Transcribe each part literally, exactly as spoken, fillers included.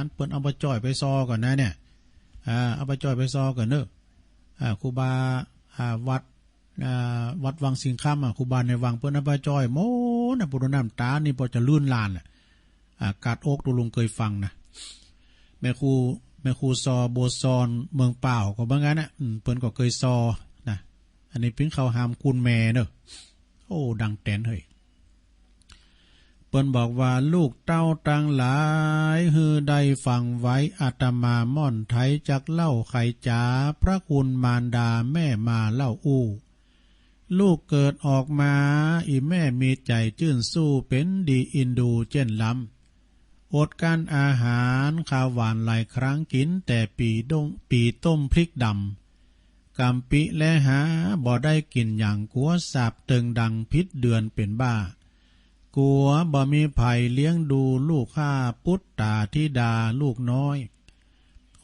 น เปิ้นเอาป้าจ้อยไปซอก่อนนะเนี่ย อ่า เอาป้าจ้อยไปซอก่อนเน่อ อ่า ครูบา อ่า วัด อ่า วัดวังสิงห์คำอะ ครูบาในวังเปิ้นเอาป้าจ้อยหมดนะ ปูดูน้ำต๋านี่ปอจะลื่นลานแหละ อ่า กัดอก ตุ๊ลุงเกยฟังนะ แม่ครู แม่ครูซอ บัวซอน เมืองป่าวก็เหมือนกั๋นนะ อืม เปิ้นก็เกยซอนะ อันนี้ปิ้นเข้าหามกุนแม่เน่อ โอ้ ดังแต๋นเฮ้ย เปิ้นบอกว่า ลูกเต้าตังหลาย หื้อได้ฟังไว้ อาตมาม่อนไท้จักเล่าไขจ๋า พระคุณมารดาแม่มาเล่าอู้ ลูกเกิดออกมา อี่แม่มีใจ๋จื้นสู้ เป๋นดีอินดูเจ้นล้ำ อดกั้นอาหารคาวหวานหลายครั้ง กิ๋นแต่ปี๋ด้ง ปี๋ต้มพริกดำ กำปิ๊แลหาบ่ได้กิ๋นหยัง กั๋วสาปเติงดัง ผิดเดือนเป๋นบ้า กั๋วบ่มีใผเลี้ยงดูลูกข้า ปุตตาธิดาลูกน้อย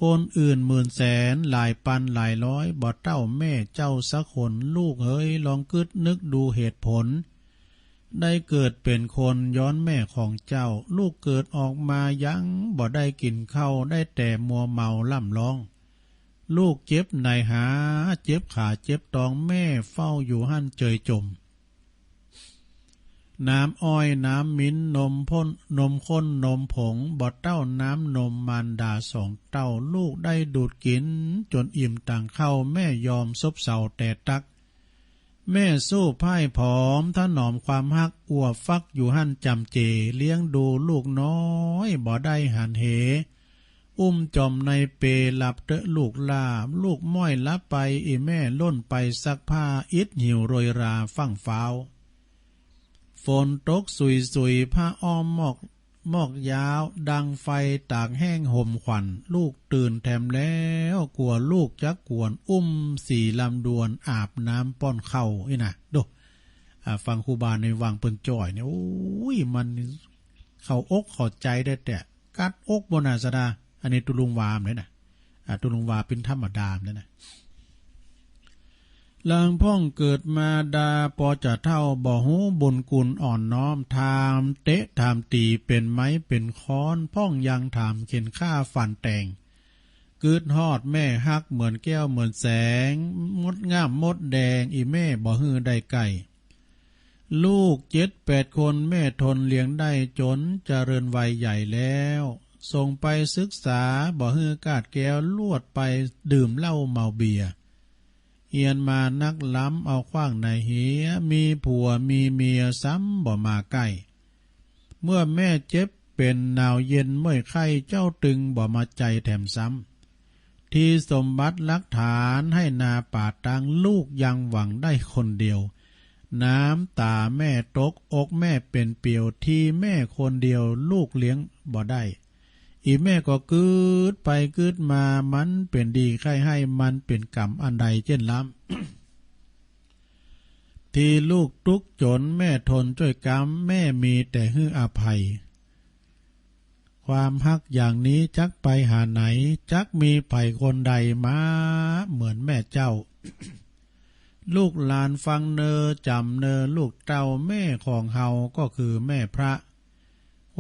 คนอื่นหมื่นแสน หลายปันหลายร้อย บ่เต้าแม่เจ้าสักคน ลูกเหยลองกึ๊ดนึกดูเหตุผล ได้เกิดเป๋นคนย้อนแม่ของเจ้า ลูกเกิดออกมายังบ่ได้กิ๋นข้าว ได้แต่มัวเมาร่ำร้อง ลูกเจ็บในหา เจ็บขาเจ็บตอง แม่เฝ้าอยู่หั้นเจยจม น้ำอ้อยน้ำมิ้น นมพ่น นมข้นนมผง บ่เต้าน้ำนมมารดาสองเต้า ลูกได้ดูดกิ๋นจ๋นอิ่มตางข้าว แม่ยอมซบเซาแต่ตัก แม่สู้พ่ายผอม ถนอมความฮัก อัวฟักอยู่หั้นจำเจ เลี้ยงดูลูกน้อยบ่ได้หันเห อุ้มจ๋อมในเปลหลับเต๊อะลูกหล้า ลูกม้อยหลับไป อี่แม่ล่นไปซักผ้า อิดหิวโรยราฟั่งฟ้าว ฝนตกสุยๆ ผ้าอ้อมหมอก หมอกยาว ดังไฟตากแห้งห่มขวัญ ลูกตื่นแถมแล้ว กั๋วลูกจักกวน อุ้มสีลำดวน อาบน้ำป้อนข้าว อี้นะ ดู อ่า ฟังครูบาในวังเปิ้นจ้อยเนี่ย โอ้ย มันเข้าอกเข้าใจ๋ได้แต๊ กัดอกบ่น่าสะดา อันนี้ตุ๊ลุงวาเน่อนะ อ่า ตุ๊ลุงวาเป๋นธรรมดาเน่อนะ ลางพ่องเกิดมาดาปอจะเฒ่า บ่ฮู้บุญคุณอ่อนน้อม ถามเตะถามตี๋เป๋นไม้เป๋นค้อน พ่องยังถามเข็ญฆ่าฟันแตง กึ๊ดฮอดแม่ฮักเหมือนแก้วเหมือนแสง มดงามมดแดง อี่แม่บ่หื้อได้ใก้ ลูกเจ็ดแปดคนแม่ทนเลี้ยงได้จ๋นเจริญวัยใหญ่แล้ว ส่งไปศึกษาบ่หื้อก้าดแก้ว ลวดไปดื่มเหล้าเมาเบียร์ เฮียนมานักล้ำเอาขว้างในเหีย มีผัวมีเมียซ้ำบ่มาใก้ เมื่อแม่เจ็บเป๋นหนาวเย็นเมื่อยไข้ เจ้าตึงบ่มาใจ๋แถมซ้ำ ทีสมบัติหลักฐานไฮ่นาป่าตัง ลูกยังหวังได้คนเดียว น้ำต๋าแม่ตก อกแม่เป๋นเปลียว ทีแม่คนเดียวลูกเลี้ยงบ่ได้ อี่แม่ก็กึ๊ดไปกึ๊ดมา มันเป๋นดีใค่ไห้ มันเป๋นกรรมอันใดเจ้นล้ำ ทีลูกตุ๊กข์จ๋นแม่ทนจ้วยกำ แม่มีแต่หื้ออภัย ความฮักอย่างนี้จักไปหาไหน จักมีใผคนใดมาเหมือนแม่เจ้า ลูกหลานฟังเน่อจ๋ำเน่อลูกเต้า แม่ของเฮาก็คือแม่พระ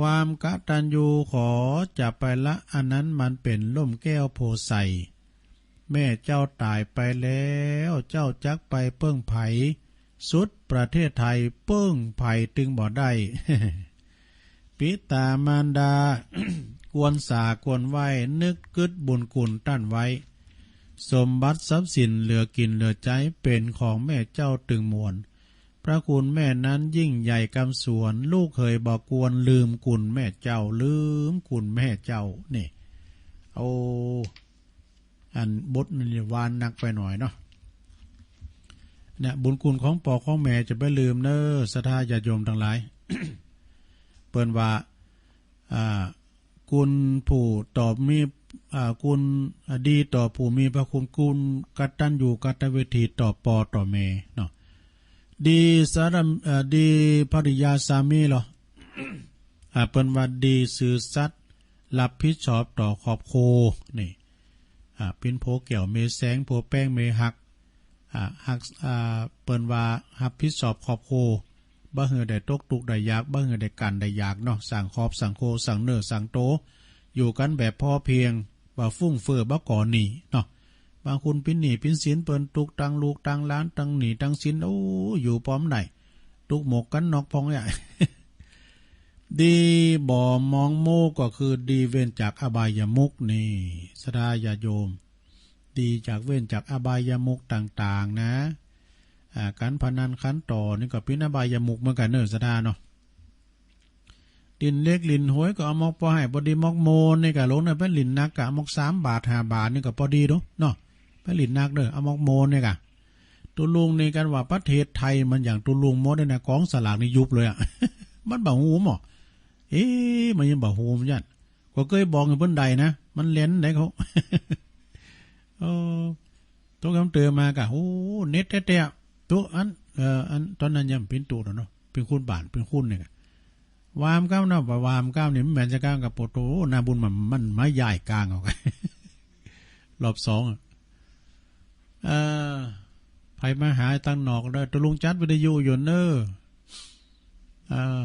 ความกตัญญูขอจะไปละ อันนั้นมันเป๋นล่มแก้วโพธิ์ไทร แม่เจ้าต๋ายไปแล้ว เจ้าจักไปเปิ้งใผ สุดประเทศไทยเปิ้งใผตึงบ่ได้ ปิตามารดา ควรสาควรไหว้ นึกกึ๊ดบุญคุณต้านไว้ สมบัติทรัพย์สินเหลือกิ๋นเหลือใจ๊ เป๋นของแม่เจ้าตึงมวล พระคุณแม่นั้นยิ่งใหญ่กำสวน ลูกเหยบ่ควรลืมคุณแม่เจ้า ลืมคุณแม่เจ้า นี่ โอ้ อันบทนี้หวานนักไปหน่อยเนาะ เนี่ย บุญคุณของป้อของแม่จะไปลืมเน่อ ศรัทธาญาติโยมตังหลาย เปิ้นว่า อ่า คุณผู้ตอบมี อ่า คุณ อ่า ดีต่อผู้มีพระคุณ คุณกตัญญูกตเวทีต่อป้อต่อแม่เนาะ ดีสาร อ่า ดีภริยาสามีเหรอ อ่า เปิ้นว่าดีซื่อสัตย์ รับผิดชอบต่อครอบครัว นี่ อ่า เป๋นผัวแก้วแม่แสง ผัวแป้งแม่ฮัก อ่า ฮัก อ่า เปิ้นว่ารับผิดชอบครอบครัว บ่หื้อได้ตกตุ๊กข์ได้ยาก บ่หื้อได้กั๋นได้อยากเนาะ สร้างครอบสร้างครัว สร้างเนื้อสร้างตั๋ว อยู่กั๋นแบบพอเพียง บ่ฟุ่มเฟือย บ่ก่อหนี้เนาะ บางคนปิดหนี้ปิดสิน เปิ้นตุ๊กตังลูกตังหลาน ตังหนี้ตังสิน โอ้ อยู่ปอบ่ได้ ตุ๊กหมกกั๋นนอกพ่องเนี่ย ดีบ่มองโม้ก็คือดีเว้นจากอบายมุขนี่ ศรัทธาญาติโยม ดีจากเว้นจากอบายมุขต่างๆ นะ อ่า ก๋านพนันขันต่อนี่ก็เป๋นอบายมุขเหมือนกั๋นเน่อ ศรัทธาเนาะ หลิ้นเหล็กหลิ้นหวยก็เอาม็อกปอให้ ปอดีม็อกโมนนี่ก่ะ หลงเนี่ยไปหลิ้นนักก่ะ เอาม็อกสามบาทห้าบาทนี่ก็ปอดีดูเนาะ ไปหลิ้นนักเน่อ เอาม็อกโมนนี่ก่ะ ตุ๊ลุงนี่กั๋นว่าประเทศไทยมันอย่างตุ๊ลุงหมดเลยนะ ก๋องสลากนี่ยุบเลยอะ มันบ่ฮู้หม้อ เอ๊ะ มันยังบ่ฮู้เหมือนกั๋น ก็เกยบอกหื้อเปิ้นได้นะ มันเล่นได้เขา เออ ตุ๊กำเตอมาก่ะ โอ้ เน็ตแต๊ๆ ตุ๊อัน เอ่อ อัน ต๋อนนั้นยังเป๋นตุ๊เนาะ เป๋นคุณบ้าน เป๋นคุณเนี่ยก่ะ วามก้าวเนาะ วามก้าวนี่มันแม่นจะก้าวกับโปโต หน้าบุญมัน มันมาย้ายกลางเอา รอบสองอะ เอ่อ ใผมาหาตังนอกเน่อ ตุ๊ลุงจัดวิทยุอยู่เน่อ เอ่อ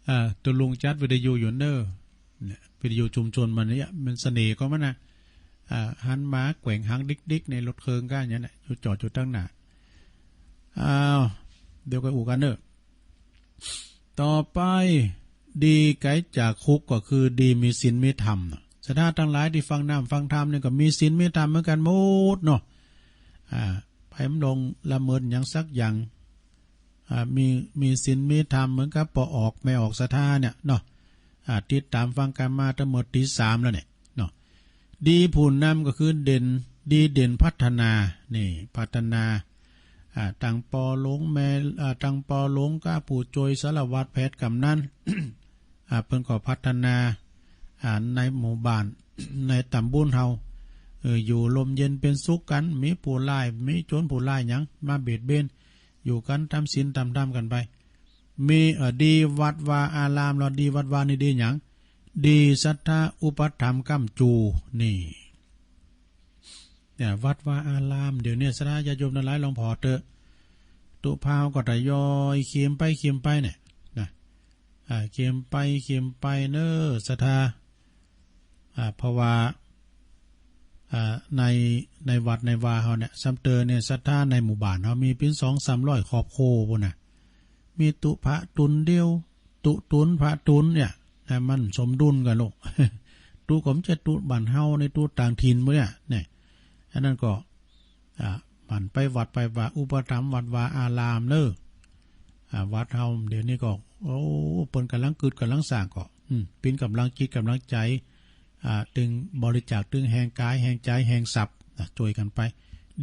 อ่า ตุ๊ลุงจัดวิทยุอยู่เน่อ เนี่ย วิทยุชุมชนมันเนี่ย มันเสน่ห์ของมันนะ อ่า หันมาแกว่งหางดิ๊กๆ ในรถเคิงก้าอย่างเนี้ย อยู่จอดอยู่ตังหน้า อ้าว เดี๋ยวก็อู้กั๋นเน่อ ต่อไป ดีไก๋จากคุกก็คือดีมีศีลมีธรรมเนาะ ศรัทธาตังหลายตี้ฟังน้ำฟังธรรมนี่ก็มีศีลมีธรรมเหมือนกั๋นหมดเนาะ อ่า ใผบ่ลวงละเมิดหยังสักอย่าง อ่า มี มีศีลมีธรรมเหมือนกับป้อออกแม่ออกศรัทธาเนี่ยเนาะ อ่า ติดต๋ามฟังกั๋นมาตังหมดตี้สามแล้วเนี่ยเนาะ ดีผู้นำก็คือเด่น ดีเด่นพัฒนา นี่ พัฒนา อ่า ตังป้อหลวงแม่ อ่า ตังป้อหลวงกับผู้จ้วยสารวัตรแพทย์กำนัน อ่า เปิ้นก็พัฒนา อ่า ในหมู่บ้าน ในต๋ำบลเฮา เออ อยู่ร่มเย็นเป๋นสุขกั๋น มีผู้ร้าย มีโจรผู้ร้ายหยังมาเบียดเบียน อยู่กั๋นต๋ามศีลต๋ามธรรมกั๋นไป มี เอ่อ ดีวัดวาอาราม แล้วดีวัดวานี่ดีหยัง ดีศรัทธาอุปถัมภ์ก้ำจู นี่ เนี่ย วัดวาอาราม เดี๋ยวนี้ศรัทธาญาติโยมตังหลายลองผ่อเต๊อะ ตุ๊พาวก็ทยอยเขียมไปเขียมไปเนี่ยนะ อ่า เขียมไปเขียมไปเน่อศรัทธา อ่า เพราะว่า อ่า ใน ในวัดในวาเฮาเนี่ย ซ้ำเตอเนี่ย ศรัทธาในหมู่บ้านเฮามีเป๋นสองสามร้อยครอบครัวปู้นน่ะ มีตุ๊พระตุ๊นเดียว ตุ๊ตุ๊นพระตุ๊นเนี่ย นะ มันสมดุลกั๋นลูก ตุ๊ก็บ่ใจ้ตุ๊บ้านเฮาใน ตุ๊ต่างถิ่นปู้นเนี่ย เนี่ย อันนั้นก็ อ่า หมั่นไปวัดไปวา อุปถัมภ์วัดวาอารามเน่อ อ่า วัดเฮาเดี๋ยวนี้ก็ โอ้ เปิ้นก่ำลังกึ๊ดก่ำลังสร้างก็ อืม เป๋นก่ำลังจิตก่ำลังใจ๋ อ่า ตึงบริจาค ตึงแฮงก๋าย แฮงใจ๋ แฮงทรัพย์ นะ จ้วยกั๋นไป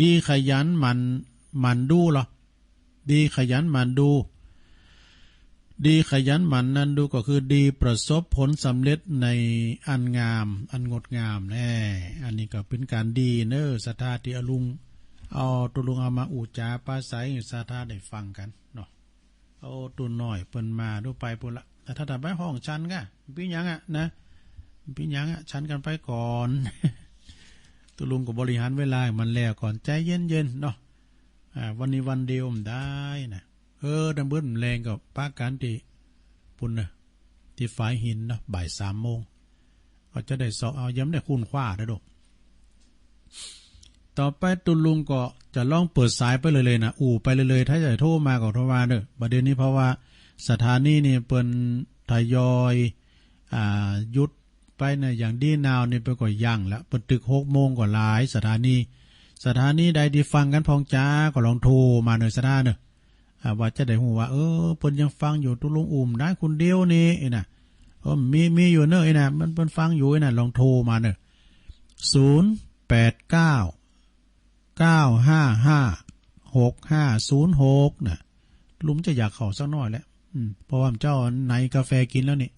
ดีขยันหมั่น หมั่นดูเหรอ ดีขยันหมั่นดู ดีขยันหมั่นนั่นดูก็คือดีประสบผลสำเร็จในอันงาม อันงดงามแน่ อันนี้ก็เป๋นก๋านดีเน่อ ศรัทธาตี้เอาลุง เอาตุ๊ลุงเอามาอู้จ๋าปราศรัย ศรัทธาได้ฟังกั๋นเนาะ เอาตุ๊น้อยเปิ้นมาดูไปปู้นละ แต่ถ้า ถ้าไปฮ้องฉันก่ะ เป๋นหยังอะนะ เป๋นหยังอะ ฉันกั๋นไปก่อน ตุ๊ลุงก็บริหารเวลาให้มันแล้วก่อน ใจ๋เย็นๆ เนาะ อ่า วันนี้วันเดียวมันได้นะ เออ ดังเบิดมันแลงก็ปะกั๋นตี้ปู้นนะ ตี้ฝายหินเนาะ บ่ายสามโมง ก็จะได้เซาะเอา ยังบ่ได้คู้นคว้าเด้อลูก ต่อไปตุ๊ลุงก็จะลองเปิดสายไปเลยๆ นะ อู้ไปเลยๆ ถ้าจะโทรมาก็โทรมาเน่อ บ่าเดี่ยวนี้เพราะว่าสถานีนี่เปิ้นทยอย อ่า หยุดไปนะ อย่างดีนาวนี่เปิ้นก็ยั้งละ เปิ้นตึกหกโมงก็หลายสถานี สถานีใดตี้ฟังกั๋นพ่องจ๋าก็ลองโทรมาเน่อศรัทธาเน่อ อ่า ว่าจะได้ฮู้ว่า เออ เปิ้นยังฟังอยู่ ตุ๊ลุงอู้บ่ได้คนเดียวนี่ อี้นะ เออ มี มีอยู่เน่อ อี้นะ มัน เปิ้นฟังอยู่ อี้นะ ลองโทรมาเน่อ ศูนย์แปดเก้า เก้าห้าห้า หกห้าศูนย์หก นะ ลุงจะอยากเข้าสักหน้อยแล้ว อืม เพราะว่าเจ้าไหนกาแฟกิ๋นแล้วนี่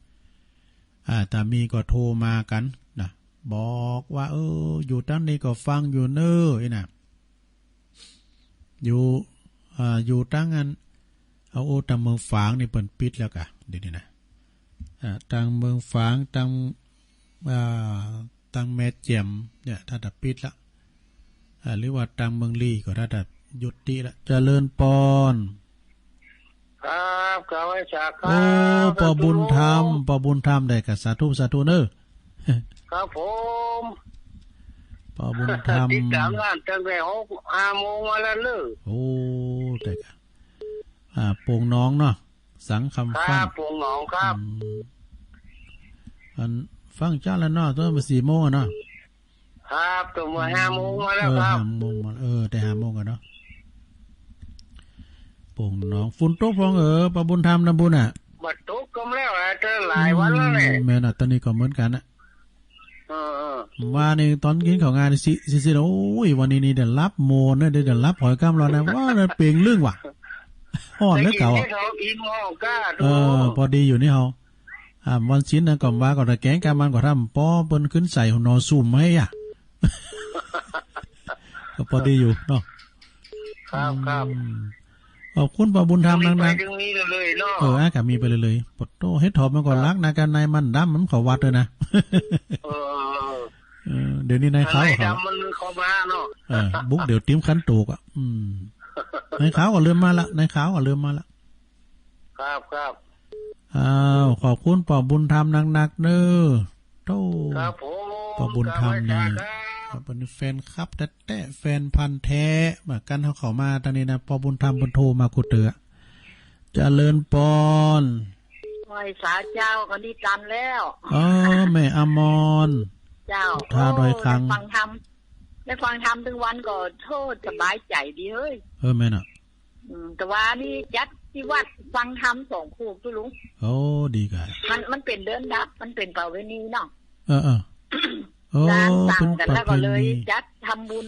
อ่า ถ้ามีก็โทรมากั๋นนะ บอกว่า เออ อยู่ตังนี้ก็ฟังอยู่เน่อ อี้นะ อยู่ อ่า อยู่ตังอัน เอา โอ้ ตังเมืองฝางนี่เปิ้นปิดแล้วก่ะ เดี๋ยวนี้นะ อ่า ตังเมืองฝาง ตัง อ่า ตังแม่แจ่มเนี่ย ถ้าจะปิดละ อ่า หรือว่าตังเมืองลี้ก็ถ้าจะยุติละ เจริญปอน ครับ กราบไหว้สาครับ โอ้ ป้อบุญธรรม ป้อบุญธรรม ได้ก่ะ สาธุ สาธุเน่อ ครับผม ป้อบุญธรรม ติดต๋ามงานตั้งแต่หก ห้าโมงมาแล้วเน่อ โอ้ ได้ก่ะ อ่า โป่งหนองเนาะ สังคำฟั่น ครับ โป่งหนองครับ อืม อันฟังเจ้าแล้วเนาะ ตั้งแต่สี่โมงอะเนาะ ครับ ตั้งแต่ห้าโมงมาแล้วครับ เออ ห้าโมงมา เออ แต่ห้าโมงก่อนเนาะ โป่งหนอง ฝนตกพ่องเออ ป้อบุญธรรม นำบุญอะ บ่ตกก็แล้วอะ แต่หลายวันแล้วแหละ อืม แม่นอะ ต๋อนนี้ก็เหมือนกั๋นอะ เออ เออ ว่านี่ต๋อนกิ๋นข้าวงานนี่สิ สิ สิ โอ้ย วันนี้นี่ได้หลับโมนนะ ได้ ได้หลับผอยก้ำแล้วนะ ว่าแล้วเปล่งลึ่งว่ะ ฮ้อนเหลือเก่าอะ ได้กิ๋นข้าวอิ่มหม้อก้า เออ ดู พอดีอยู่นี่เฮา อ่า วันศีลนะ ก็ว่าก็ตะแกงกามันก็ทำ ปอเปิ้นขึ้นใส่หนอซุ่มให้อะ ก็พอดีอยู่เนาะ ครับ ครับ อืม ขอบคุณป้อบุญธรรมนักๆ ไปถึงนี่เลยเนาะ เออ อ่ะ ก็มีไปเลยๆ ปะโต้ เห็ดถอบมันก็ ครับ รักนะ กันนายมันดำมันเข้าวัดเลยนะ เออ เออ เดี๋ยวนี้นายขาว นายดำมันเข้ามาเนาะ เออ บุกเดี๋ยวติมขันโตกอะ อืม นายขาวก็เริ่มมาละ นายขาวก็เริ่มมาละ ครับ ครับ อ้าว ขอบคุณป้อบุญธรรมนักๆ เน่อ โต้ ครับผม ป้อบุญธรรมนี่ ครับ เปิ้นแฟนคลับแต๊ๆ แฟนพันธุ์แท้ มากันเฮาเข้ามาตางนี้นะ ป้อบุญธรรมเปิ้นโทรมากู้เตื้อ เจริญปอน ไหว้สาเจ้า ก็ดีต๋ามแล้ว อ๋อ แม่อมร เจ้า ท่าดอยคาง โอ้ ได้ฟังธรรม ได้ฟังธรรมตึงวันก็โธ่สบายใจ๋ดีเฮ้ย เออ แม่นอะ อืม แต่ว่านี่จัดตี้วัดฟังธรรมสองโขกตุ๊ลุง โอ้ ดีก่ะ มัน มันเป๋นเดือนดับ มันเป๋นประเวณีเนาะ เออ เออ โอ้ จานสั่งกั๋น เป๋นประเพณี แล้วก็เลยจัดทำบุญ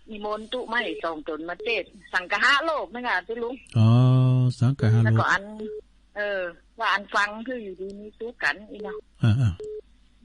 นิมนต์ตุ๊ใหม่สองต๋นมาเตศน์ สังฆะห้าโลกนั่นน่ะตุ๊ลุง อ๋อ สังฆะห้าโลก แล้วก็อัน เออ ว่าอันฟังคืออยู่ดีมีสุขกั๋นอี้เนาะ เออ เออ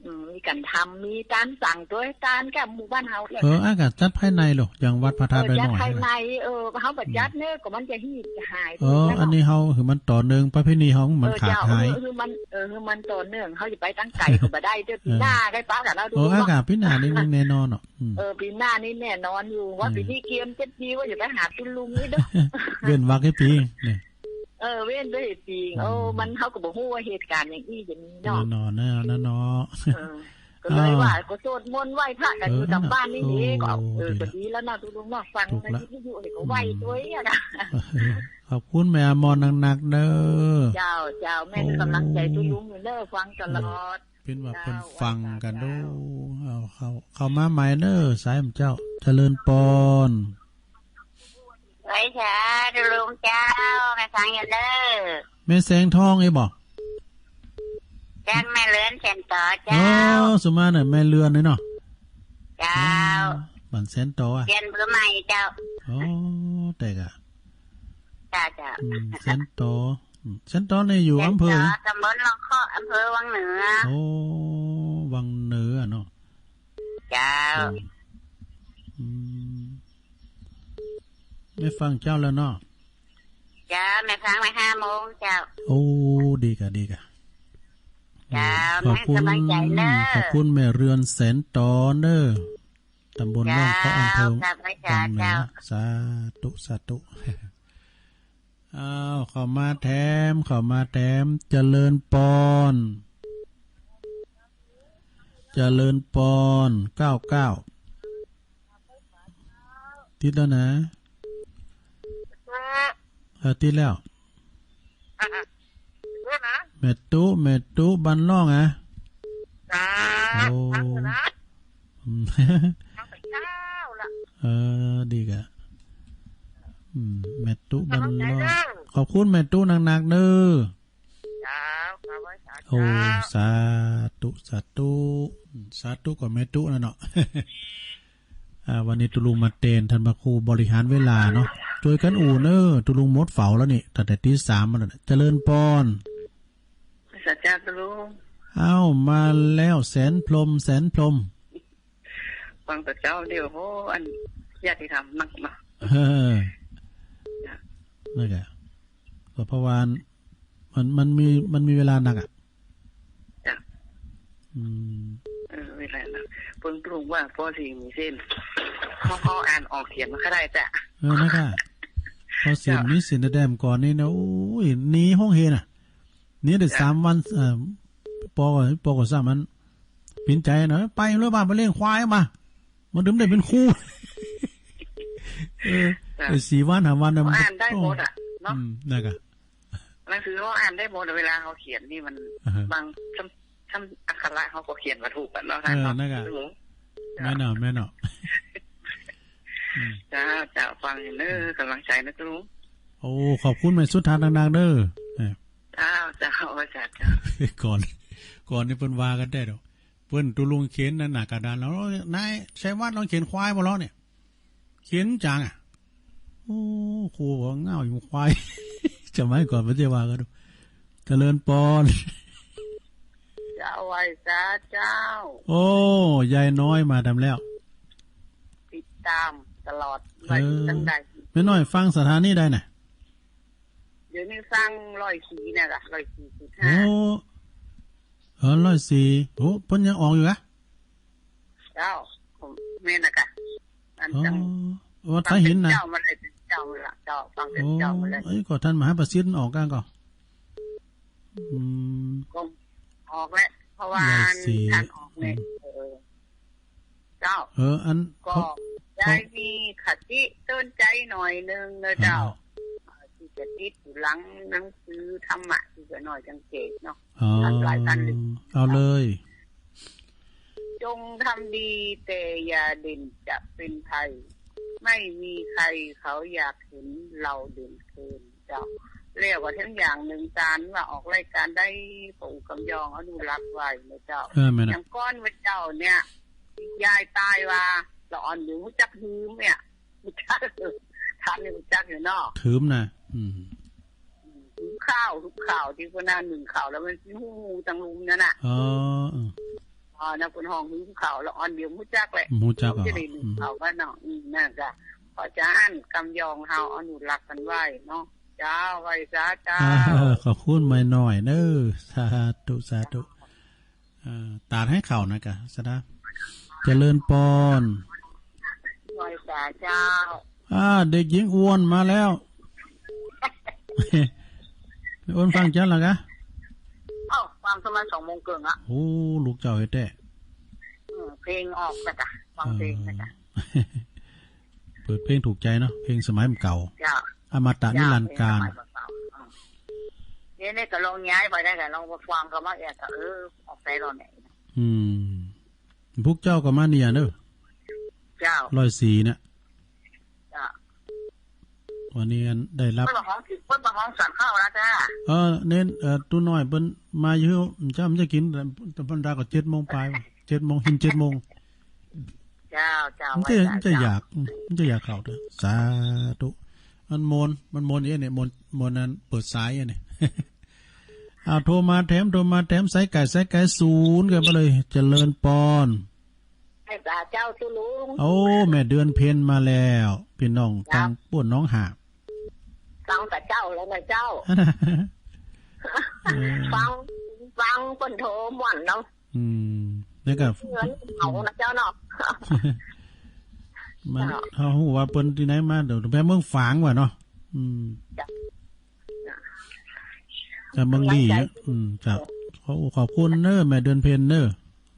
อืม มีก๋านทำ มีตานสั่งตวย ตานแก่หมู่บ้านเฮาแหละ เออ อ่ะ ก็จัดภายในโลด อย่างวัดพระธาตุดอยหน่อย เออ จัดภายใน เออ เฮาบ่จัดเน่อ ก็มันจะหีบจะหาย เออ อันนี้เฮาหื้อมันต่อเนื่อง ประเพณีเฮามันขาดหาย เออ เจ้า หื้อ หื้อมัน เออ หื้อมันต่อเนื่อง เฮาจะไปตางไก๋ก็บ่ได้เด้อ ปี๋หน้า เออ ได้ปะกั๋นแล้ว เออ ตุ๊ลุง อ่ะ เนาะ ก็ปี๋หน้านี่แน่นอนเนาะ อืม เออ ปี๋หน้านี่แน่นอนอยู่ ว่า เออ ปี๋นี้เกียมเจ็ดปี๋ ว่าจะไปหาตุ๊ลุงนี่เนาะ เว้นวรรคให้ปี๋นี่ เออ เว้นไปปี๋ อืม เออ มัน เฮาก็บ่ฮู้ว่าเหตุก๋ารณ์อย่างอี้จะมีเนาะ แน่นอน แน่นอนเนาะ เออ ก็เลยว่า อ้าว ก็สวดมนต์ไหว้พระกั๋นอยู่ เออ ต๋ามบ้านนี่เอง เออ ก็ เออ ดีละ ก็ดีแล้วเนาะตุ๊ลุงเนาะ ฟัง ถูกละ ในวิทยุนี่ก็ไหว้ตวยอะนะ เออ ขอบคุณแม่อมรนักๆ เน่อ เจ้า เจ้า แม่ก็ โอ้ กำลังใจ๋ตุ๊ลุงอยู่เน่อ ฟังตลอด เปิ้นว่าเปิ้นฟังกั๋นดู เจ้า เอา เข้า เข้ามาใหม่เน่อ สายของเจ้า เจริญปอน ไหว้สาตุ๊ลุงเจ้า แม่ฟังอยู่เน่อ แม่แสงทองเอ้ยบ่ เจ้า แม่เรือนแสนต่อเจ้า อ๋อ สุมาเน่อ แม่เรือนนี่เนาะ เจ้า อ๋อ บ้านแสนต่ออะ เปลี่ยนเบอร์ใหม่เจ้า อ๋อ แต่กะ เจ้า เจ้า อืม แสนต่อ อืม แสนต่อนี่อยู่อำเภอ แสนต่อ ต๋ำบลหนองเคาะ อำเภอวังเหนือ โอ้ วังเหนือเนาะ เจ้า อืม อืม ได้ฟังเจ้าแล้วเนาะ เจ้า แม่ฟังมาห้าโมงเจ้า โอ้ ดีกะ ดีกะ เจ้า อืม ขอบคุณ แม่สบายใจ๋เน่อ ขอบคุณแม่เรือนแสนต่อเน่อ ต๋ำบลหนองเคาะ เจ้า อำเภอ ครับ ไหว้สา วังเหนือ เจ้า สาธุ สาธุ อ้าว เข้ามาแถม เข้ามาแถม เจริญปอน เจริญปอน เก้าเก้า ติดแล้วนะ เออ ติดแล้ว แม่ตุ๊ แม่ตุ๊ บ้านล่องอะ เจ้า โอ้ ฟังอยู่นะ อืม ฟังแต่เช้าละ เออ ดีกะ อืม แม่ตุ๊ บ้านล่อง ขอบคุณแม่ตุ๊นักๆ เน่อ เจ้า ขอไหว้สา โอ้ เจ้า สาธุ สาธุ สาธุกับแม่ตุ๊นั่นเนาะ อ่า วันนี้ตุ๊ลุงมาแตน ต้านพระครูบริหารเวลาเนาะ จ้วยกั๋นอู้เน่อ ตุ๊ลุงหมดเฝ้าแล้วนี่ ตั้งแต่ตีสามมาแล้วเนี่ย เจริญปอน สาธุตุ๊ลุง อ้าว มาแล้ว แสนพรหม แสนพรหม ฟังแต่เช้าเดียว โห อันญาติธรรมนักมา เออ นั่นแหละ ก็เพราะว่ามัน มันมี มันมีเวลานักอะ จ้ะ อืม เออ เวลานัก เปิ้นปรุงว่าปอสี่มีเส้น เขา เขาอ่านออกเขียนมาก็ได้จ้ะ เออ นะคะ พอศีล เจ้า มีศีลแต๊ๆ ก่อนนี่นะ โอ้ย หนีโฮงเฮน่ะ หนีได้ เจ้า สามวัน เอ่อ ปอก็ ปอก็ซ้ำมัน ผินใจ๋นะ ไปเลยว่าไปเลี้ยงควายมา มันถึงได้เป๋นครู เออ เจ้า ไอ้สี่วันห้าวันน่ะ มัน เขาอ่านได้หมดอะเนาะ อืม นั่นกะ หนังสือเขาอ่านได้หมด เวลาเขาเขียนนี่มัน อ่าฮะ บาง ซ้ำ ซ้ำอักขระเขาก็เขียนบ่ถูกอะเนาะ เออ ท่านเนาะ นั่นกะ โอ้โห แม่นเนาะ แม่นเนาะ อืม เจ้า เจ้า ฟังเน้อ อืม ก๋ำลังใจ๋นะตุ๊ลุง โอ้ ขอบคุณแม่สุดท้ายดังๆ เน้อ เออ เจ้า เจ้า ว่าจ้ะ เจ้า ก่อน ก่อนนี่เปิ้นว่ากั๋นแต๊ดอก เปิ้นตุ๊ลุงเข็นนั่นหน้ากระดานแล้ว นายชัยวัฒน์ลองเข็นควายบ่ลอเนี่ย เข็นจังอะ โอ้ ครูก็ง่าวอยู่ควาย สมัยก่อนเปิ้นจะว่ากั๋นดู เจริญปอน เจ้า ไหว้สาเจ้า โอ้ ยายน้อยมาแถมแล้ว ติดต๋ามตลอด เออ ไหว้ตั้งแต่ แม่น้อยฟังสถานีใดน่ะ เดี๋ยวนี้ฟังร้อยสี่เนี่ยล่ะ ร้อยสี่จุดห้า โอ้ เออ ร้อยสี่ โอ้ เปิ้นยังออกอยู่อะ เจ้า ผมแม่นนะกะ อัน อ๋อ จัง วัดท่าหินน่ะ ฟังเป๋นเจ้ามาเลย เป๋นเจ้ามาละ เจ้า ฟังเป๋นเจ้ามาเลย โอ้ เอ้ย ก็ท่านมหาประสิทธิ์ออกกั๋นก็ อืม ก็ออกแล้ว เพราะว่า ร้อยสี่ ท่านออกเนี่ย อืม เออ เจ้า เออ อัน ก็ เพราะ ได้มีคติเตือนใจ๋หน่อยนึ่งเน้อเจ้า อ่า อ่า ตี้จะติดอยู่หลังหนังสือธรรมะตี้จะน้อยสังเกตเนาะ อ๋อ ท่านหลายท่านเลย เอาเลย จงทำดีแต่อย่าเด่นจะเป็นภัย ไม่มีใครเขาอยากเห็นเราเด่นเกิน เจ้า แล้วก็ทั้งอย่างนึ่ง ก๋านว่าออกรายก๋านได้ ก็อู้กำยองอนุรักษ์ไว้นะเจ้า เออ แม่นน่ะ อย่างก้อนว่าเจ้าเนี่ย ยายต๋ายว่า ละอ่อนเดี๋ยวฮู้จักหืมเนี่ย ฮู้จัก ท่านนี่ฮู้จักอยู่เนาะ หืมน่ะ อืม หืมข้าว หืมข้าวตี้คนนั้นนึ่งข้าวแล้วมันสิฮู้ตังลุ่มนั่นน่ะ อ๋อ เออ อ๋อ นะ เปิ้นฮ้องหืมข้าว ละอ่อนเดี๋ยวฮู้จักแหละ ฮู้จัก จะได้นึ่ง อ๋อ ข้าวกั๋นเนาะ อืม นั่นกะ เพราะฉะนั้นกำยองเฮาอนุรักษ์กั๋นไว้เนาะ เจ้า ไหว้สาเจ้า อ่า ขอบคุณแม่น้อยเน้อ สาธุ สาธุ เอ่อ ต๋าดหื้อข้าวนะกะ สาธุ เจริญปอน ไหว้สาเจ้า อ่า เด็กหญิงอ้วนมาแล้ว อ้วนฟังจั๊นละกะ เอ้า ฟังประมาณสองโมงเกิ่งอะ โอ้ ลูกเจ้าแต๊ๆ อืม เพลงออกนะจ๊ะ ฟังเพลงนะจ๊ะ เออ เปิดเพลงถูกใจ๋เนาะ เพลงสมัยเก่า เจ้า อมตะนิรันดร์กาล เจ้า เพลงสมัยเก่า อืม เนี่ย เนี่ยก็ลองย้ายไปได้ค่ะ ลองไปฟังก็มาแอบก็ เออ ออกไปตอนไหน อืม พวกเจ้าก็มาเนี่ยเนอะ เจ้า ร้อยสี่เนี่ย เจ้า วันนี้ได้ฮับ เปิ้นมาฮ้อง เปิ้นมาฮ้องสันข้าวนะจ๊ะ เออ เน้น เอ่อ ตุ๊น้อยเปิ้นมาอยู่ เจ้ามันจะกิ๋น แต่เปิ้นดาก็เจ็ดโมงปลาย เจ็ดโมง กิ๋นเจ็ดโมง เจ้า เจ้า มันจะ ไหว้สา มันจะ เจ้า อยาก มันจะอยากข้าวเถอะ สาธุ มันม่วน มันม่วนเอี้ยเนี่ย ม่วน ม่วนอันเปิดสายเอี้ยเนี่ย อ้าว โทรมาแถม โทรมาแถม สายใก้ สายใก้ ศูนย์ กั๋นไปเลย เจริญปอน ไหว้สาเจ้าตุ๊ลุง โอ้ แม่เดือนเพ็ญมาแล้ว ปี้น้อง เจ้า ตังป้วนหนองหาบ ฟังแต่เจ๊าแล้วนะเจ้า เออ ฟัง ฟังเปิ้นโทรม่วนเนาะ อืม แล้วก็ เงินเขานะเจ้าเนาะ มัน เจ้า เฮาฮู้ว่าเปิ้นตี้ไหนมา เดี๋ยวไปเมืองฝางว่ะเนาะ อืม เจ้า จากเมืองลี้ กำลังใจ๋ อืม เจ้า ขอ ขอบคุณเน้อ แม่เดือนเพ็ญเน้อ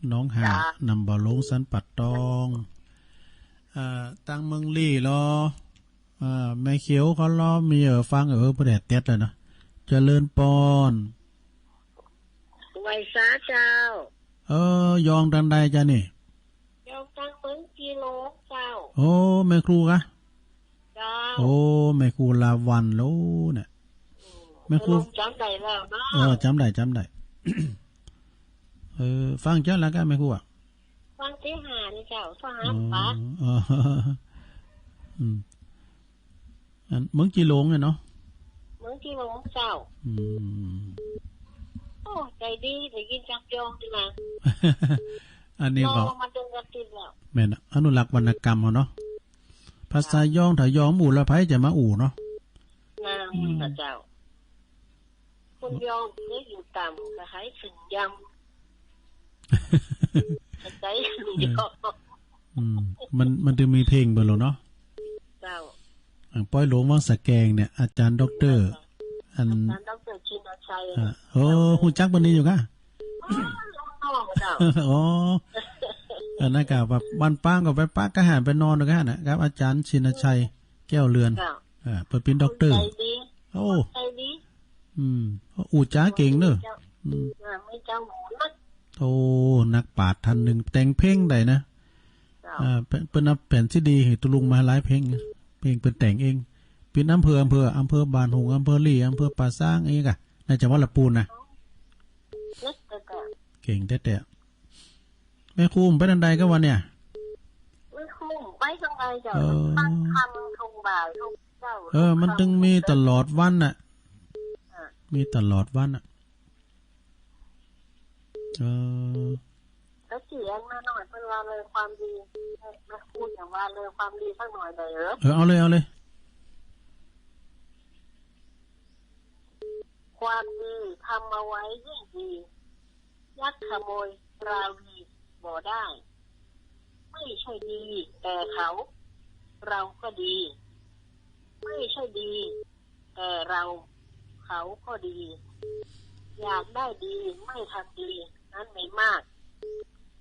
หนองหาบ เจ้า นำบ่อหลวงสันป่าตอง อ่า ตังเมืองลี้ลอ อ่า แม่เขียวเขาลอ มีเอ่อ ฟังเอ่อ บ่ได้เต็ดเลยเนาะ เจริญปอน ไหว้สาเจ้า เออ ยองตังใดจ๊ะนี่ ยองตังเมืองจีหลงเจ้า โอ้ แม่ครูกะ เจ้า โอ้ แม่ครูลาวัลย์โลเนี่ย อืม แม่ครู ลงจ๋ำได้แล้วเนาะ เออ จ๋ำได้ จ๋ำได้ เออ ฟังจั๊นละกะแม่ครูอะ ฟังตี้ห้านี่เจ้า ฟังห้า อ๋อ ป๋า อ๋อ อืม อันเมืองจีหลงเนี่ยเนาะ เมืองจีหลงเจ้า อืม โอ้ ใจ๋ดี ได้ยินจักยองดีนะ อันนี้ก็ รอมาเดินกันติดแล้ว แม่นอะ อนุรักษ์วรรณกรรมเฮาเนาะ ภาษายอง ถ้ายองอู้แล้วใผจะมาอู้เนาะ น่า อืม นะเจ้า คนยองเปิ้นอยู่ต่ำก็หายสึงยำ หายใจ๋สึงยอง อืม มัน มันจะมีเพลงเปิ้นโลเนาะ เจ้า อ่า ปอยหลวงวังสะแกงเนี่ย อาจ๋ารย์ด็อกเตอร์ อัน อาจ๋ารย์ด็อกเตอร์ชินชัย อ่า โอ้ ฮู้จักเปิ้นดีอยู่กะ อ๋อ อ๋อ อันนั้นกะ แบบบ้านป้างก็ไปปะกะหั้น ไปนอนกะหั้นน่ะ ครับ อาจ๋ารย์ชินชัย แก้วเรือน เจ้า อ่า เปิ้นเป๋นด็อกเตอร์ ใจดี โอ้ ใจดี อืม อู้จ๋าเก่งเนอะ เจ้า อืม อ่า มีเจ้าหูนัก โอ้ นักปราชญ์ท่านนึ่ง แต่งเพลงได้นะ เจ้า อ่า เปิ้น เปิ้นนับแผ่นซีดีหื้อตุ๊ลุงมาหลายเพลงนะ เพลงเปิ้นแต่งเอง เป๋นอำเภอ อำเภอ อำเภอบ้านโฮ่ง อำเภอลี้ อำเภอป่าซาง อะหยังกะ ในจังหวัดละปูนนะ เก่งแต๊ๆ แม่ครูไปตางใดกะวันเนี่ย แม่ครูไปตางใดเจ้า เออ ฟังธรรมตอนบ่ายตอนเจ๊า เออ มันตึงมีตลอดวันน่ะ อ่ะ มีตลอดวันน่ะ เออ แล้วเสียงมาหน่อย เปิ้นว่าเลยความดี แม่ครูอย่าว่าเลยความดีสักหน่อยได้เหรอ เออ เอาเลย เอาเลย ความดีทำเอาไว้ยิ่งดี ยักขโมยราวีบ่ได้ ไม่ใช่ดีแต่เขา เราก็ดี ไม่ใช่ดีแต่เรา เขาก็ดี อยากได้ดีไม่ทำดี นั้นมีมาก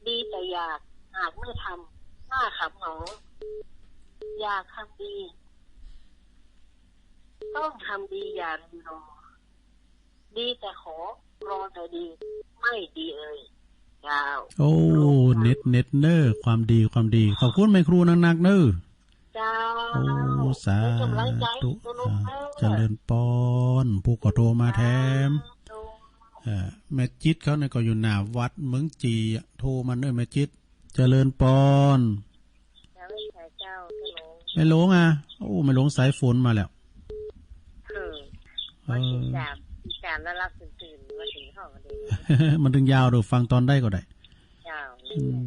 ดีแต่อยาก หากไม่ทำ น่าขำหนอ อยากทำดี ต้องทำดีอย่ารีรอ ดีแต่ขอ รอแต่ดี ไม่ดีเอ่ย เจ้า โอ้ เน็ต เน็ตเนอะ ความดี ความดี ขอบคุณแม่ครูนักๆ เนอะ เจ้า โอ้ สาธุ เป็นกำลังใจ สาธุ เจ้า เจริญปอน ผู้ก็โทรมาแถม เจ้า เอ่อ แม่จิ๊ดเขาเนี่ยก็อยู่หน้าวัดเมืองจีอะ โทรมาเนอะ แม่จิ๊ด เจริญปอน เจ้า แม่หลวง แม่หลวงอะ โอ้ แม่หลวงสายฝนมาแล้ว เออ เออ ว่าตีสาม ตีสามแล้วหลับตื่นๆ มาถึงห้องเด้ มันตึงยาว เดี๋ยวฟังตอนใดก็ได้ เจ้า อืม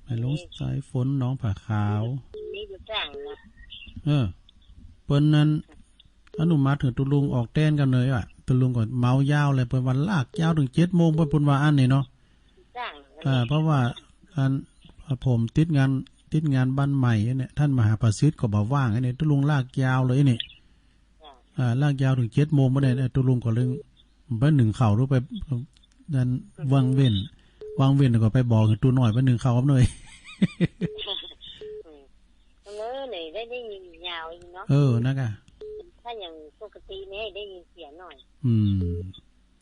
แม่หลวงสายฝน หนองผาขาว นี่อยู่แจ้งนะ เออ เปิ้นนั้น อนุมัติหื้อตุ๊ลุงออกแตนก่อนเลยอะ ตุ๊ลุงก็เมายาวเลย เปิ้นว่าลากยาวเถิงเจ็ดโมง เปิ้น เปิ้นว่าอั้นนี่เนาะ จ้าง อ่า เพราะว่าอัน ผมติดงาน ติดงานบ้านใหม่เนี่ย ท่านมหาประสิทธิ์ก็บ่ว่างอันนี้ ตุ๊ลุงลากยาวเลยนี่ จ้ะ อ่า ลากยาวเถิงเจ็ดโมงบ่ได้เนี่ย ตุ๊ลุงก็เลยไปนึ่งข้าวหรือไป นั่น ว่างเว้น ว่างเว้นก็ไปบอกหื้อตุ๊น้อยไปนึ่งข้าวหน่อย อืม เออ เนี่ย ได้ ได้ยินยาวอีกเนาะ เออ นะกะ ถ้าอย่างปกติเนี่ยได้ยินเสียงหน่อย อืม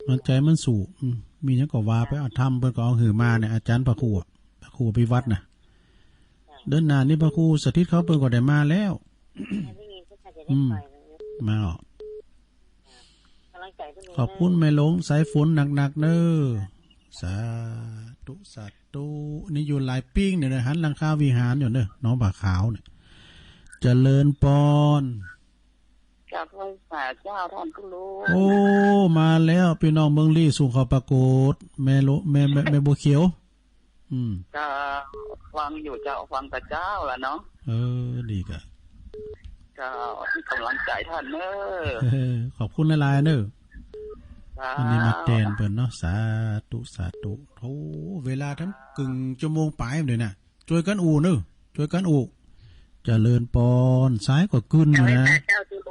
มันใจมันสู้ อืม มีหยังก็ว่าไป อ่ะ ธรรมเปิ้นก็เอาหื้อมาเนี่ย อาจ๋ารย์พระครูอะ พระครูอภิวัฒน์น่ะ อ่ะ เดือนหน้านี่พระครูสถิตเขาเปิ้นก็ได้มาแล้ว ได้ยินก็จะได้ อืม ปล่อยแล้วเนี่ย มาเหรอ กำลังใจทุกคน ขอบคุณแม่หลวงสายฝนหนักๆ เน้อ สาธุ สาธุ นี่อยู่หลายปิ้งเนี่ยนะ หันหลังคาวิหารอยู่เน้อ หนองผาขาวเนี่ย เจริญปอน กราบไหว้สาเจ้าท่านผู้รู้ โอ้ มาแล้ว ปี้น้องเมืองลี้ สู่เข้าประโกศ แม่โล แม่ แม่ แม่บัวเขียว อืม ก็ฟังอยู่เจ้า ฟังแต่เจ๊าละเนาะ เออ ดีกะ ก็ให้กำลังใจท่านเน้อ เออ ขอบคุณหลายๆ เน้อ ครับ อันนี้มาแตนเปิ้นเนาะ สาธุ สาธุ โอ้ เวลาตังกึ่งชั่วโมงป๋ายเลยนะ จ้วยกั๋นอู้เน้อ จ้วยกั๋นอู้ เจริญปอน สายก็กึ๊นอยู่นะ เจ้า เจ้า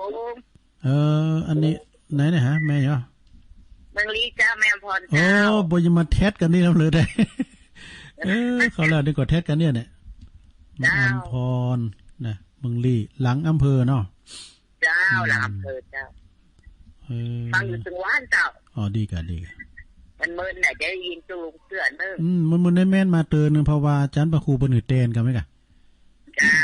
เออ อันนี้ ไหนเนี่ยฮะ แม่เหรอ เมืองลี้เจ้า แม่อำพร เออ เจ้า บ่ยังมาแท็ดกั๋นนี่นำเลยได้ เออ เขาแล้วนี่ก็แท็ดกั๋นเนี่ยเนี่ย เจ้า แม่อำพรนะ เมืองลี้ หลังอำเภอเนาะ เจ้า อืม หลังอำเภอเจ้า เออ ฟังอยู่ตึงวานเจ้า อ๋อ ดีกะ ดีกะ มันเมินน่ะ ได้ยินตูเสือเนิ่ง อืม มัน มันได้แม่นมาเตือนหนึ่ง เพราะว่าอาจ๋ารย์พระครูเปิ้นหื้อแตนกะไหมกะ เจ้า